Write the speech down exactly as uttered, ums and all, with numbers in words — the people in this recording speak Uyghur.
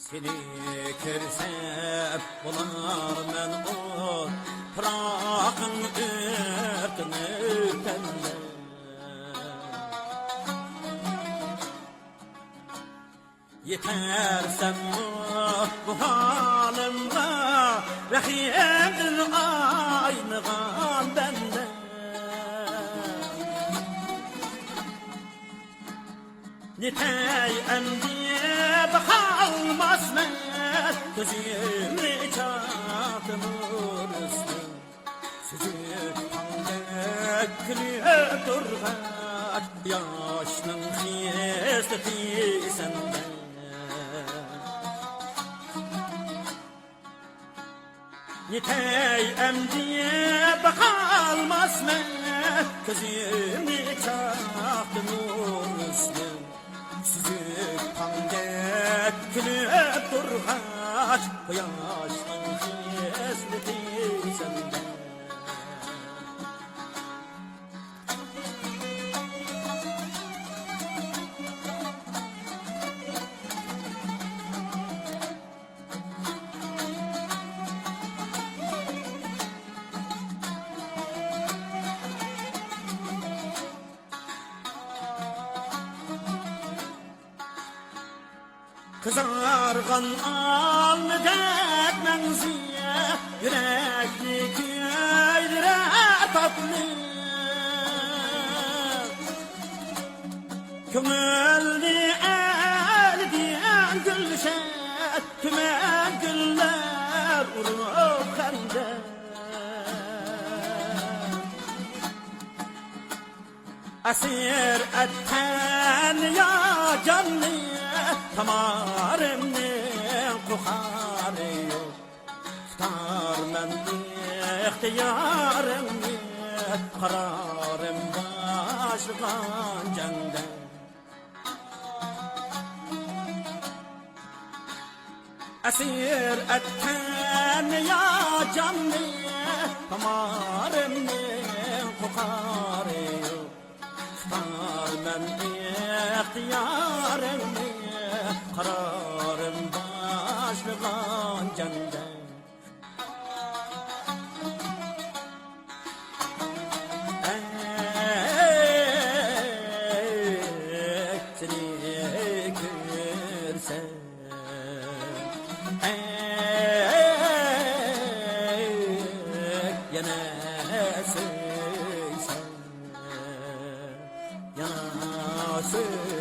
سېنى كۆرسەم بولارمەن ئوت، پىراقىڭ ئۆتۈنۈپ پەندە. يېتەرسەنمۇ بۇ ھالىمغا، رەھىمدىن ئاينىغان بەندە. نېتەي ئەمدى باقالماسمەن، كۆزۈمنى چاقتىمۇ ئۈستۈن. سۈزۈك تاڭدەك كۈلۈپ تۇرغاچ، قۇياشنىڭ خىسلىتى سەندە. يېتەي ئەمدى باقالماسمەن، كۆزۈمنى چاقتى نۇر ئۈستىدىن. سۈزۈك تاڭدەك كۈلۈپ تۇرغاچ، قۇياشنىڭ خىسلىتى سەندە. قىزارغان ئالمىدەك مەڭزى، يۈرەكنى كۆيدۈرەر تاتلىق. كۆڭۈلنى ئەلىدىن گۈلشەن، تۈمەن گۈللەر ئۇرۇپ خەندەك. ئەسىر ئەتكەن يا جاننى، تامارىمنىڭ قوقارى يوق. تۇتارمەن ئىختىيارىمنى، قارارىم باشلىغان جەڭدە. ئەسىر ئەتكەن يا جاننى، تامارىمنىڭ قوقارى يوق. تۇتارمەن ئىختىيارىمنى، قارارىم باشلىغان جەڭدە. ئەي، سېنى كۆرسەم، ئەي، يەنە سۆيسەم، يەنە سۆيسەم.